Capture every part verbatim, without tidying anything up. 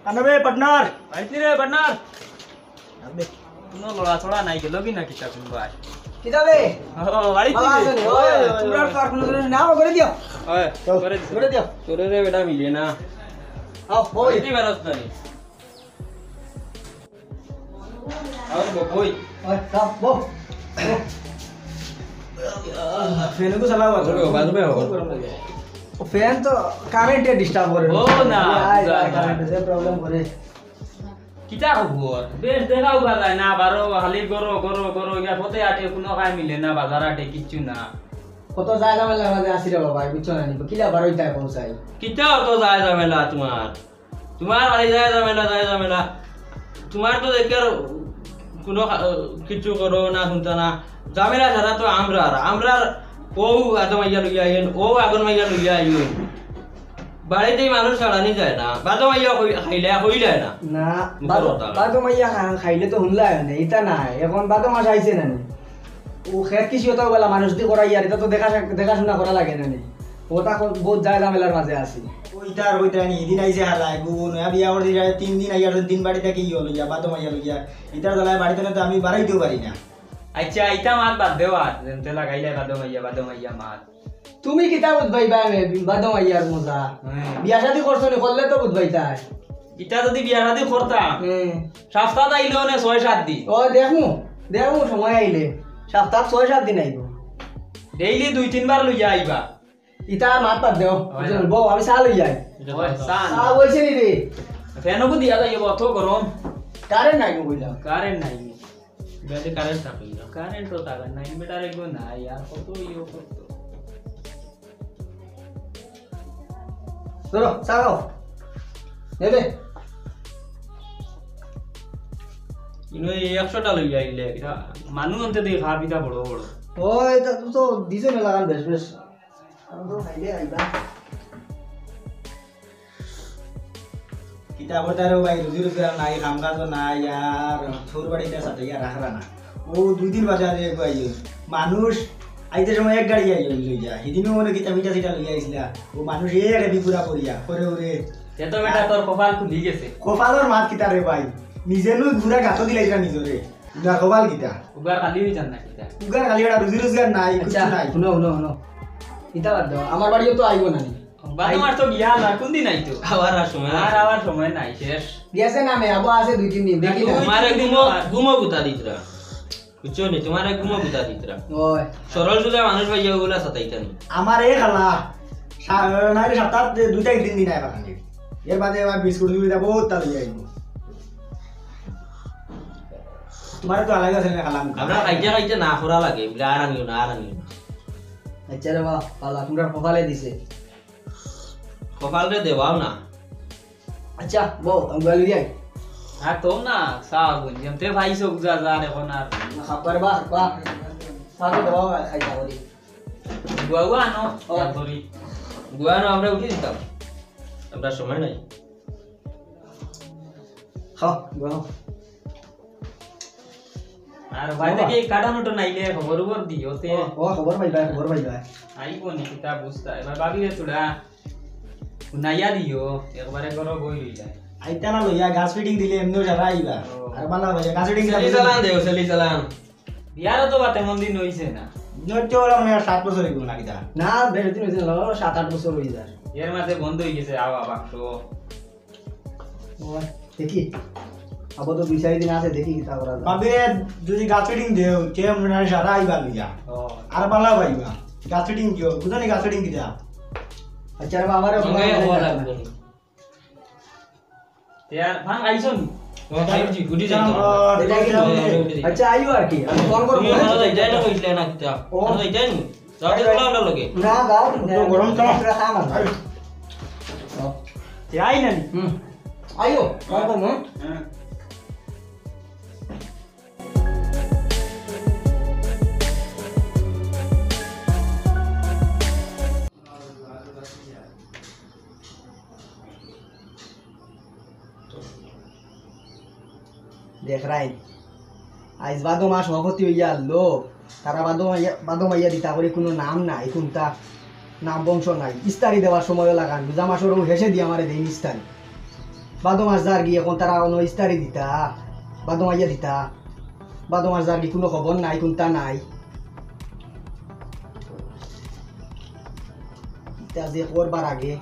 আনবে পার্টনার। আইছি রে পার্টনার। আনবে। কোনো লড়াচড়া নাই, গেল কি না কিতা কোন ভাই? কিতা বে? ও, বাড়িত বাবা রে। আছেন? ওই, ওই, ওই, তোমরা ওই। তো আর কোনো জিনিস না, ও করে দিও। ওই, চল, করে দিছি। করে দিও। তোরে রে বেটা মিলে না। আও, ওই। বাড়িত বেরোস না নি। আও, বই। ওই, চল, বউ। ফ্যান তো চালাও, বাদ দেবে, বাদ দেবে। ও, ফ্যান তো কারেন্টে ডিস্টার্ব করে। ও না, আয়, যা, আয়, যা। কারেন্টে যে প্রবলেম করে। কিতা খবর? বেশ দেখাও বা যায় না, বারো খালি গরো, গরো, গরো, ইয়া পথে আটে কোনো কাজ মিলে না, বাজার আটে কিচ্ছু না। কত যায় ঝামেলার মাঝে আছি রে বাবা, বুঝছো না নি? কিলা বারোই তাই পৌঁছাই। কিতা অত যায় ঝামেলা তোমার? তোমার খালি যায় ঝামেলা, যায় ঝামেলা। তোমার তো দেখি আর কোনো খা-, কিচ্ছু করো না, শুনতা না। ঝামেলা ছাড়া তো আমরার, আমরার ও আদম আইয়া লইয়া আইন, ও আগন মাইয়া লইয়া আইন। বাড়িতেই মানুষ ছাড়ানি যায় না। বাদো মাইয়া কই-, খাইলে কইলায় না। না, মুখর বাদো, কথা। বাদো মাইয়া খা-, খাইলে তো হুনলায় না, ইতা নাই। এখন বাদো মাস আইছে না নি? ও খেত কৃষি অত বেলা মানুষ দি করাই আর ইতা তো দেখা-, দেখাশোনা করা লাগে না নি? ওটা ক-, বহুত যায় ঝামেলার মাঝে আছি। ওইটা আর ওইটা নি, ইদিন আইছে হালায়, গু, নয়া বিয়া করে দিছে, তিন দিন আইয়ার, তিন বাড়ি থাকি ইয়ে লইয়া, বাদো মাইয়া লইয়া। ইতার জ্বালায় বাড়িত না তো আমি বাড়াইতেও পারি না। আচ্ছা, ইতা মাত বাদ দেও আর, যেমতে লাগাইলে বাদো মাইয়া, বাদো মাইয়া মাত। তুমি কিতা বুঝবাই বা, বাদো মাইয়ার মজা? হ্যাঁ। বিয়া শাদি করছো নি, করলে তো বুঝবাই তাই। ইতা যদি বিয়া শাদি করতাম, হ্যাঁ। সপ্তাহ আইলো নে ছয় সাত দিন। ও, দেখমু, দেখমু সময় আইলে। সপ্তাহ ছয় সাত দিন আইবো। ডেইলি দুই তিনবার লইয়া আইবা। ইতা মাত বাদ দেও। হয় না। বউ, আমি চা লই যাই। ওই, চা চা না। বলছে নি রে? ফ্যানও দিয়া যাই, অত গরম। কারেন্ট নাই গো, কইলাম। কারেন্ট নাই। ব্যাটারি কারেন্ট থাকবে না। কারেন্ট তো থাকবে না, ইনভার্টার এগো নাই, আর কত ইয়ে করতো। ধরো, চা খাও। নেবে? ইনো এই একশোটা লইয়া আইলে, এটা মানুষ আনতে দিয়ে খাওয়া পিতা বড় বড়। ও, এটা তো, তো দিছে না লাগান বেশ, বেশ। আমি তো খাইলে আইবা। কিতা করতারে ভাই, রুজি রোজগার নাই, কাম কাজও নাই, আর তোর বাড়িতে সাথে ইয়া রাখরা না। ও দুই দিন বাদে আরে এগো আইও। মানুষ আইতে সময় এক গাড়ি আইও লইয়া। হিদিনও মনে কিতা মিঠা সিটা লইয়া আইছিলা। ও মানুষ এ আরে বিপুরা করিয়া, করে ওরে। এ তো বেটা তোর কপাল খুলি গেছে। কপালর মাত কিতা রে ভাই? নিজে নু ঘুরা গাতো দিলাইছিলা নিজরে। উগার কপাল কিতা? উগার খালি হইতাম না কিতা? উগার খালি ওটা রুজি রোজগার নাই, কিচ্ছু আচ্ছা, নাই। হুনো, হুনো, হুনো। ইতা বাদ দেও, আমার বাড়িও তো আইবো না নি। বাদ আমার তো বিয়া না, কোন দিন আইতো? আবার আর সময় নাই। আর আবার সময় নাই, শেষ। গেছে না মে, আবো আছে দুই তিন দিন, দেখি না। তোমার এক ঘুমো, ঘুমো গুতা দিতরা। বুঝছো নি? তোমার এক ঘুমো গুতা দিতরা। ওই। সরল সোজা মানুষ ভাই ওগুলা সাতাইতা নি। আমার এই খালা, সা-, নাইলে সপ্তাহ দুইটা তিন দিন আয় বাগানে। এর বাদে আবার বিস্কুট দুইটা বহুত তাড়াতাড়ি আইবো। তোমার তো আলাদা আছে না খালা। আমরা খাইতে খাইতে না করা লাগে, বলে আর আনিও না, আর আনিও না। আচ্ছা রে বা, পালা, তোমরা কপালে দিছে। কপালরে দেওয়াও না। আচ্ছা, বউ, আমি গেল যাই। আর তো না, চা বুঝলাম। তে ভাই সব যা যা রে এখন আর। না, খাবার বা, বা। চা তো দেওয়া হয়, খাই চা করি। গুয়া গুয়া আনো, ও। চা করি। গুয়া আনো, আমরা উঠি দিতাম। আমরা সময় নাই। খাও, গুয়া খাও। আর ভাই বাবা। দেখি কাটানো তো নাইলে খবর খবর দিও তে। ও, ও, খবর পাইবা, খবর পাইবা। আইবো নি কিতা বুঝতা? এবার ভাবি রে তোরা। নাইয়া দিও, একবারে করো বই হই যায়। আইতা না লইয়া গাছ ফিটিং দিলে এমনিও যারা আইবা। ও। আর বালা ভাই গাছ ফিটিং সেলি চালান দেও, সেলি চালান। বিয়ারও তো বা তেমন দিন হইছে না। নয়তো ওরা মানে সাত বছর হইব না কিতা? না, বেশি দিন হইছে না, ওরা সাত আট বছর হই যায়। এর মাঝে বন্ধ হই গেছে, আও আবার তো। ও, দেখি। আবার তো দুই চার দিন আছে, দেখি কিতা করা যায়। ভাবি, যদি গাছ ফিটিং দেও, কে মনে হয় সারা আইবা লইয়া। ও। আর বালা ভাইবা। গাছ ফিটিং কিও? বুঝো নি গাছ ফিটিং কিতা? আচ্ছা, রে বাবা, রে, সঙ্গে বাবা, হওয়া বাবা। লাগবে। তে আর ভাঙ আইছো নি? ও, ভাই, জি, গুটি যাই তো। আহ, এটা কি? উঠি যাই। আচ্ছা, আইও আর কি, আমি ফোন করবো। তুমি ওখানে যাইতাই না কইছিলে না কিতা? ও। ওখানে যাইতাই নি? যাও, যাও, যাও, যাও, লগে। না, যাও, তো গরম চা। আমরা খাম আর। আরে। ও। তে আই না নি? হুম। আইও, ফোন করবো, হ্যাঁ? হ্যাঁ। দেখরাইন, আইজ বাদো মাস হকতি হইয়া আনলো, তারা বাদো মাইয়া, বাদো মাইয়া দিতা করি কোনো নাম নাই, কোনটা নাম বংশ নাই। ইস্তারি দেওয়ার সময়ও লাগান, রোজা মাসেরও হেসে দিয়ে আমারে দেইন ইস্তারি। বাদো মাস যারগি, অখন তারা অনো ইস্তারি দিতা, বাদো মাইয়া দিতা। বাদো মাস যারগি, কুনু খবর নাই, কুন্তা নাই। ইতা যে করবার আগে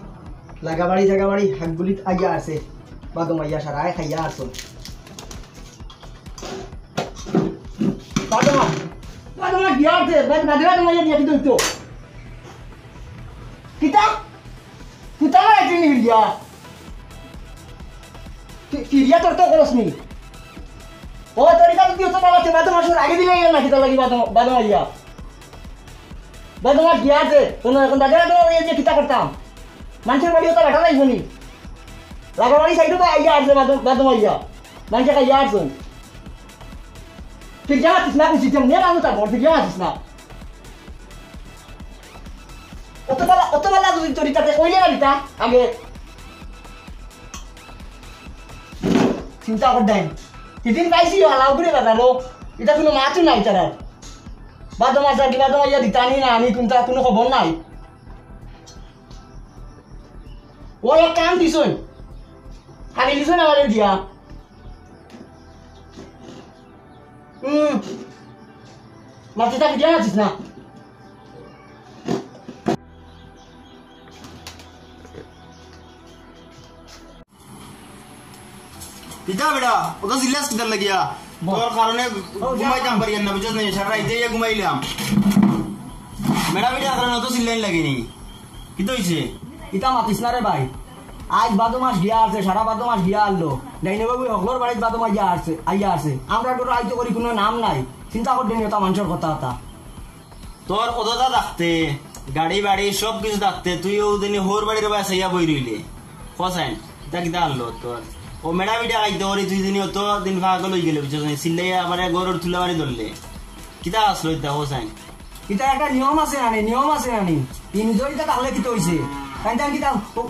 লাগাবাড়ি জাগাবাড়ি হাকগুলিত আইয়া আছে, বাদো মাইয়া সারায় খাইয়া আছইন। বাদো মাস, বাদো মাস গিয়া আছে, বাদ-, বাদে বাদো মাইয়া দিয়া কিতা অইতো? কিতা? কিতা মারাইছে নি ফিরিয়া? ফি-, ফিরিয়া তোর তো খরচ নি। ও, তোর ইটা যদি অতো বাবা, তে বাদো মাসর আগে দিলে ইয়ে না, কিতা লাগি বাদো, বাদো মাইয়া? বাদো মাস গিয়া আছে, হুনো, অখন বাদে বাদো মাইয়া দিয়া কিতা করতাম? মানষর বাড়ি অতো বেটা যাইবো নি? লাগাবাড়ি সাইডো তো আইয়া আছে বাদো, বাদো মাইয়া। মানষে খাইয়া আছে। ফিরিয়া মাতিস না, কইছি, যেমনে মানুষ তারপর ফিরিয়া মাতিস না। অতো বেলা, অতো বেলা যদি তোর ইটাতে কইলে না দিতা, আগে। চিন্তা কর দেন। সেদিন পাইছি, হালাও করে বাজারো। ইটা কুনু মাতু নাই তারার। বাদো মাস আর কি, বাদো মাইয়া দিতা নি না, আমি কুন্তা কুনু খবর নাই। ও এক কাম দিছইন। খালি দিছইন আমারে দিয়া। হুম। মাতিস না, ফিরিয়া মাতিস না। কিতা বেটা, অতো চিল্লাস কিতার লাগিয়া? বল। তোর কারণে ও, যা। ঘুমাইতাম পারিয়ার না, বুঝছস নি? সারা রাইত ইয়া ঘুমাইলাম। বেটা, বেটা, কারণে অতো চিল্লাইন লাগে নি? কিতা অইছে? ইতা মাতিস না রে ভাই। আইজ বাদো মাস গিয়া আছে, সারা বাদো মাস গিয়া আরলো। ডাইনে বাবু হকলর বাড়িত বাদো মাস গিয়া আছে, আইয়া আছে। আমরার ঘরো আইতো করি কুনু নাম নাই। চিন্তা করতে নি অতা মানষর কথা অতা। তোর অততা থাকতে, গাড়ি বাড়ি সব কিছু থাকতে, তুই অউ দিন হউর বাড়ির বায় চাইয়া বই রইলে। কছাইন, ইতা কিতা আনলো তোর? ও মেড়া পিঠা খাইতে করি তুই দিন অত দিন পাগল অই গেলে, বুঝছস নি? চিল্লাইয়া আবার ঘরর তুলা বাড়ি ধরলে। কিতা আসলো ইতা, কছাইন? ইতা একটা নিয়ম আছে নানি, নিয়ম আছে নানি। ই নিজর ইতা তাহলে কিতা অইছে? তাইন তাইন কিতা, ও,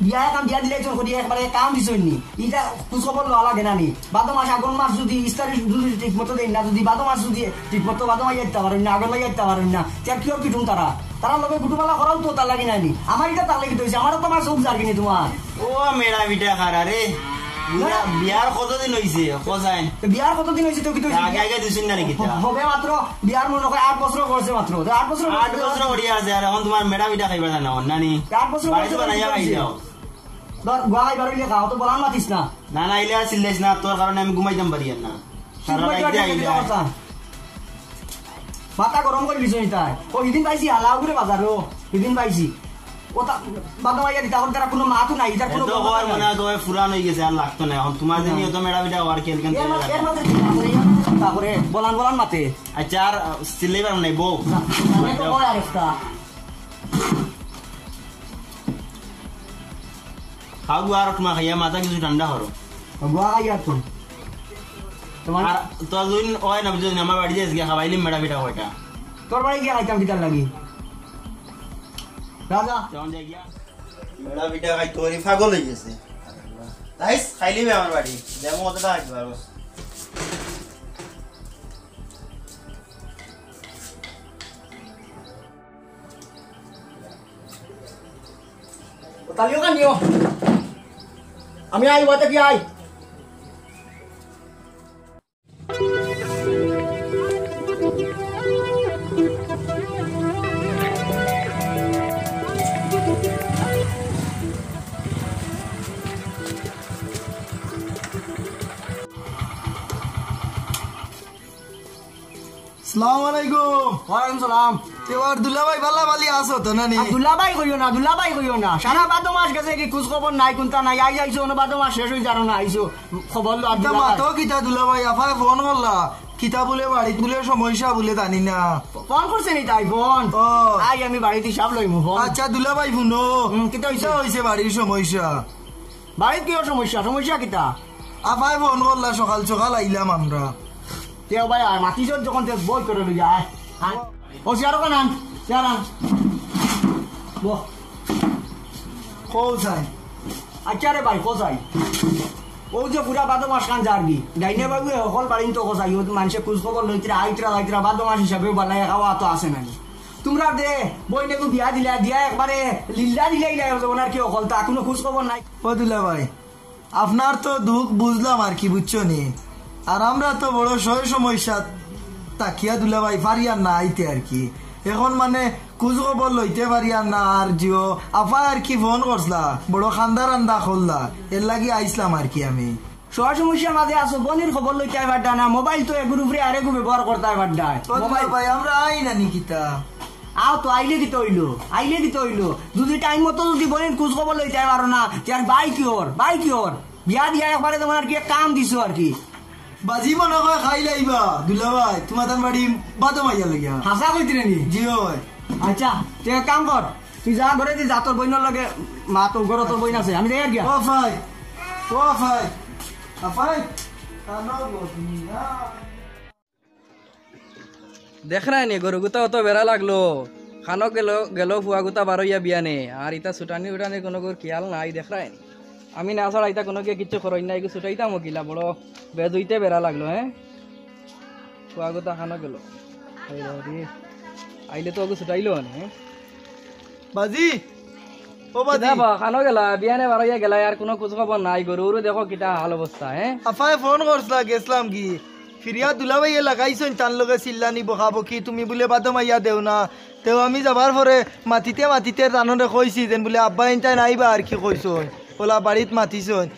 বিয়া কাম বিয়া দিলে চোর করি একবারে কাম দিছইন নি। ইতা খোঁজ খবর লওয়া লাগে নানি। বাদো মাস, আগন মাস যদি ইস্তারি যদি ঠিক মতো দেইন না, যদি বাদো মাস যদি ঠিক মতো বাদো মাইয়া দিতা পারইন না, আগন মাইয়া দিতা পারইন না, তে কিওর কিটুম তারা? তারার লগে গুটুমালা করাও তো তার লাগি নানি। আমার ইটা তার লাগি তো অইছে, আমারও তো আমার চোখ যারগি নি তোমার। ও মেড়া পিঠা খারা রে। বিয়া-, বিয়ার কতদিন অইছে? কছাইন। তো বিয়ার কতদিন অইছে তো কিতা অইছে? আগে আগে দিছইন না নি কিতা? হ-, হবে মাত্র বিয়ার মনে হয় আট বছর করছে মাত্র। তো আট বছর আট বছর করিয়া আছে, আর অখন তোমার মেড়া পিঠা খাইবার জানা অর নানি? আট বছর বাড়িত করছে বানাইয়া তো খাই অইছে। যাও। ধর, গুয়া খাইবার অইলে খাও, তো বলান মাতিস না। না, না, আইলে আর চিল্লাইস না, তোর কারণে আমি ঘুমাইতাম পারিয়ার না। সারা রাইত আইলে। মাথা গরম করি দিছইন তাই। ও, হিদিন পাইছি, হালা উগুরে বাজারো। হিদিন পাইছি। ও তা, বাদো মাইয়া দিতা, ওর দ্বারা কুনু মাতু নাই, ইতার কুনু এত খবর কর নাই। মনে হয় তোর ফুরান অই গেছে, আর লাগতো না। অখন তোমার দিনই অত মেড়া পিঠা অওয়ার খেল কেন এর মা-, এর মাঝে কি মাতে? তারপরে বলান বলান মাতে। আচ্ছা, আর, আহ, চিল্লাইবার নাই, বউ। না, আমি তো কয় আর একটা। খাও গুয়া আর তোমার খাইয়া মাথা কিছু ঠান্ডা করো। গুয়া খাইয়া তো। তোমার আর তো দুদিন অয় না, বুঝলি, আমার বাড়িত আইজ গিয়া খাবাইলি মেড়া পিঠা কয়টা। তোর বাড়ি গিয়া খাইতাম কিতার লাগি? রাজা। তখন যাই গিয়া। মেড়া পিঠা খাই তোরই পাগল অই গেছে। তাইস খাইলিবে আমার বাড়ি। যেমন অতটা খাইতে পারবো। ও, তালিও কানিও। আমি আই, ওয়াতে কি আই? আসসালামু আলাইকুম। ওয়ালাইকুম সালাম। তে আর দুলাভাই ভালা ভালি আছো তো না নি? আর দুলাভাই কইও না, দুলাভাই কইও না। সারা বাদো মাস গেছে কি খোঁজ খবর নাই, কুন্তা নাই। আইজ আইছো, অনো বাদো মাস শেষ অই যার না আইছো। খবর লো আর ইতা দুলাভাই। মাতো কিতা দুলাভাই, আফায় ফোন করলা। কিতা বুলে বাড়িত বুলে সমস্যা বুলে জানি না। ফোন করছে নি তাই ফোন? ও। আই আমি বাড়িত হিসাব লইমু ফোন। আচ্ছা দুলাভাই হুনো। হুম, কিতা অইছে? কিতা অইছে বাড়ির সমস্যা? বাড়িত কিওর সমস্যা? সমস্যা কিতা? আফায় ফোন করলা, সকাল সকাল আইলাম আমরা। তে ভাই, আয়, মাতিছস যখন তে বই করে লই আয়। আয়। ও, চেয়ার ওখান আন, চেয়ার আন। বহ। কও চাই। আচ্ছা রে ভাই, কও চাই। অউ যে পুরা বাদো মাস খান যারগি। ডাইনে বাবু, হকল বাড়িন তো কও চাই। অউ মানষে খোঁজ খবর লইতরা, আইতরা, যাইতরা, বাদো মাস হিসাবে বানাইয়া খাওয়া তো আছে নানি। তুমরা দে, বইনে তো বিয়া দিলা, দিয়া একবারে লিল্লা দিলাই নাই, ওনার কি হকল তা, কুনু খোঁজ খবর নাই। ও দুলাভাই, আপনার তো দুখ বুঝলাম আর কি, বুঝছো নি? আর আমরা তো বড় সয় সমস্যা থাকিয়া দুলাভাই পারিয়ার না আইতে আর কি। এখন মানে খোঁজ খবর লইতে পারিয়ার না। আর জিও আফা আর কি ফোন করছলা, বড় কান্দা রান্দা করলা, এর লাগি আইছলাম আর কি আমি। সয় সমস্যার মাঝে আছো, বইনর খবর লইতে পারতা না, মোবাইল তো এগুর উপরে আরেকগু ব্যবহার করতে পারতা। ও মোবাইল দুলাভাই, আমরা আই না নি কিতা? আও তো, আইলে কিতা অইলো? আইলে কিতা অইলো? যদি টাইম মতো যদি বইনর খোঁজ খবর লইতে পারো না, তে আর ভাই কিওর? ভাই কিওর? বিয়া দিয়া একবারে যেমন আর কি এক কাম দিছো আর কি। বাজি মনে কয় খাইলাইবা, দুলাভাই, তুমার তান বাড়ি বাদো মাইয়া লইয়া। হাছা কইতে নি? জি অয়। আচ্ছা, তুই এক কাম কর, তুই যা ঘরে দি যা, তোর বইনর লগে মা তো ঘরে তোর বইন আছে, আমি যাই আর গিয়া। ও ভাই, ও ভাই, আফাই, কানো গো তুমি না। দেখরায় নি, গরুগুতা অত বেড়া লাগলো। খানো গেল, গেল ফুয়াগুতা বারইয়া বিয়ানে। আর ইতা ছুটানি উটানি কুনুগুর খিয়াল নাই, দেখরায় নি। আমি না ছাড়া ইতা কুনুগিয়ে কিচ্ছু করইন না, এগু ছুটাইতাম কিলা, বড় বেজুইতে বেড়া লাগলো, হে? ফুয়াগুতা খানো গেল। এই রে, আইলে তো অগু ছুটাইলো নে, হে? বাজি, ও বাজি। কিতা বা, খানো গেলা, বিয়ানে বারইয়া গেলা, আর কুনু খোঁজ খবর নাই, গরু উরু দেখো কিতা হাল অবস্থা, হে? আফায় ফোন করছলা, গেছলাম কি? ফিরিয়া দুলাভাইয়ে লাগাইছইন, তান লগে চিল্লানি বকাবকি, তুমি বুলে বাদো মাইয়া দেও না। তেউ আমি যাবার পরে মাতিতে মাতিতে তানরে কইছি, যেন বুলে আব্বা ইনতাইন আইবা আর কি কইছইন। ওলা বাড়িত মাতিছইন।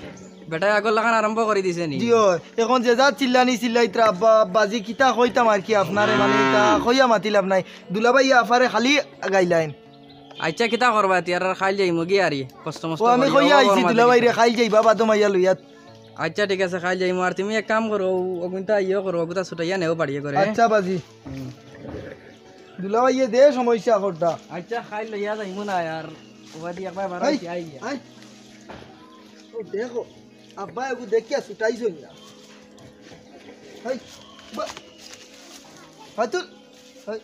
বেটায় আগর লাখান আরম্ভ করি দিছে নি? জি অয়, এখন যে যার চিল্লানি চিল্লাইতরা, আব্বা, আব্বাজি কিতা কইতাম আর কি আপনারে, মানে, ইতা কইয়া মাতিলাম নাই। দুলাভাইয়ে আফারে খালি গাইলাইন। আচ্ছা, কিতা করবা, তিয়ার আর খাইল যাইমু গি আরি, কষ্ট মষ্ট ও, আমি করিয়া কইয়া ও আইছি, করমা দুলাভাইরে, দেখি। খাইল যাইবা, বাদো মাইয়া লইয়া। আচ্ছা, ঠিক আছে, খাইল যাইমু। আর তুমি এক কাম করো, ও, অগুনতা ইয়ে করো, অগুতা ছুটাইয়া নেও বাড়িয়ে করে। আচ্ছা, বাজি। হুম। দুলাভাইয়ে দে সমস্যা করতা। আচ্ছা, খাইল লইয়া যাইমু না আর, ওবাদি একবার বাড়াইছি, আই, আই গিয়া। আই। ও, দেখো, আব্বা এগু দেখিয়া ছুটাইছইন না। হাই, বা, হাতুল, হাই।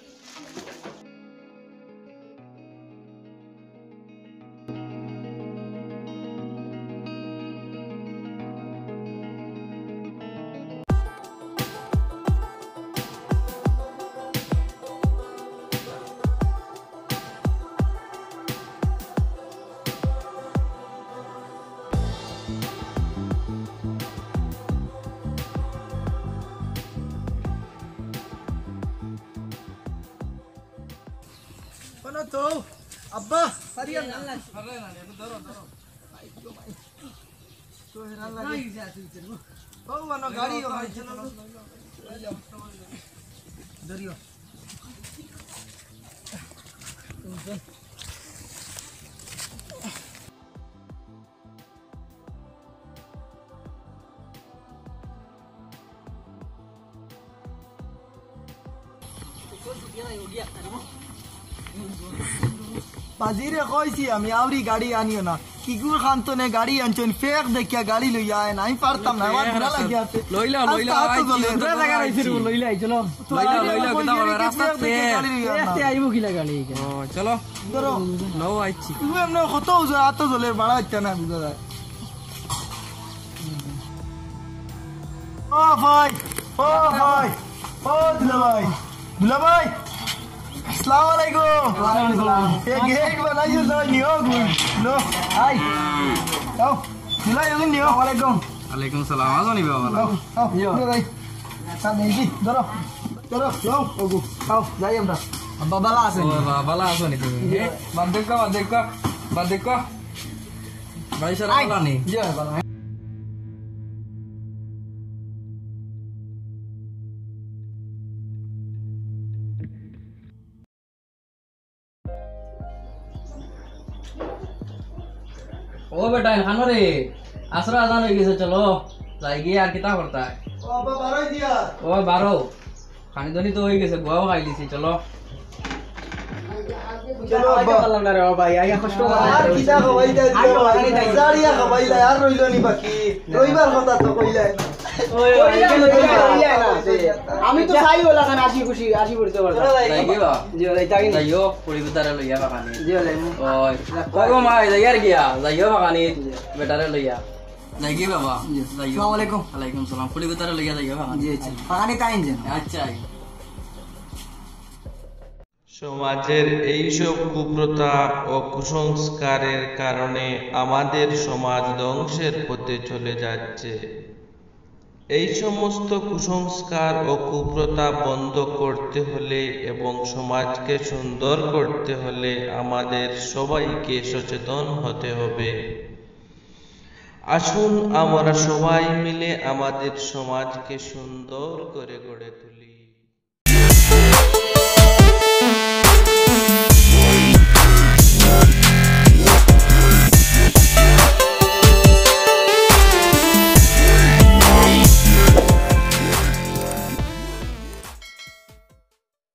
শোনো তো, আব্বা, পারিয়ার না। তো হেরান লাগে। ও, মানে গাড়ি, ও, গাড়ি চালাও। ধরিও। বাজিরে কইছি আমি, আউরি গাড়ি আনিও না। কিগুর খান্তনে গাড়ি আনছইন, ফেক দেখিয়া গাড়ি লইয়া আয় না। আমি পারতাম না, আমার ঘোড়া লাগিয়া আছে। লইলা, আস্তে লইলা, আস্তে আই, চলে। কি সুন্দর জাগা আইছি রে, লইলা, আই, চলো। লইলা, লইলা, কিতা করবে? রাস্তাত ফেক দেখে ফেক। গাড়ি লইয়া আয় না। এতে আইবো কিলা গাড়ি? ও, চলো। ধরো। লও, আইছি। তুমি এমনি কত উজা, এত জলে বাড়া হইতে না, বুঝা যায়। ও ভাই, ও ভাই, ও দুলাভাই, দুলাভাই, আসসালামু আলাইকুম। ওয়ালাইকুম আসসালাম। এ গেট বানাইছো তো, নিও গুল, লো, আই, আও, দুলাভাই, ওগুন নিও। ওয়ালাইকুম। ওয়ালাইকুম সালাম, আছো নি বাবা? আও, আও, ইয়ো। দুলাভাই, সামনে এসি, ধরো, ধরো, লো, ওগু, আও, যাই আমরা। বাবা, ভালা আছো নি? ও বাবা, ভালা আছো নি তুমি? ইয়ো। বাদ দেখো, বাদ দেখো, বাদ দেখো। ভাই সারা আই। ভালা নি? জি ভাই, ভালা। ও বেটা, এখানো রে। আসর আজান হয়ে গেছে, চলো। যাই গিয়ে আর কিতা করতা? ও বাবা, বারোই দিয়া। ও বারো। খানি দনি তো হয়ে গেছে, গুয়াও খাই লিছি, চলো। চলো, আব্বা। পারলাম না রে, ও ভাই, আইয়া কষ্ট করে। আর কিতা খাবাইলা, আইয়া খাবাইলা। জারিয়া খাবাইলা, আর রইল নি বাকি। রইবার কথা তো কইলাই। ওই, ওই, ওই, ওই, ওই, ওই, ওই, ওই, ওই। আমি তো চাই ওলা খান আসি খুশি, আসি পড়তে পারতাম। চলো, যাই। যাই কি বা? জি, যাই, তাই নি? যাইও, পুড়ি গুতারে লইয়া বাগানে। জি, যাই। ওই। ওগো মা, যাই আর গিয়া, যাইও বাগানে, জি। বেটারে লইয়া। যাই কি বাবা? জি। যাইও। আসসালামু আলাইকুম। ওয়ালাইকুম সালাম। পুড়ি গুতারে লইয়া যাইও বাগানে। জি, আচ্ছা। বাগানে তাই যেন। আচ্ছা, আই। সমাজের এইসব কুপ্রথা ও কুসংস্কারের কারণে আমাদের সমাজ ধ্বংসের পথে চলে যাচ্ছে। এই সমস্ত কুসংস্কার ও কুপ্রথা বন্ধ করতে হলে এবং সমাজকে সুন্দর করতে হলে আমাদের সবাইকে সচেতন হতে হবে। আসুন, আমরা সবাই মিলে আমাদের সমাজকে সুন্দর করে গড়ে তুলি।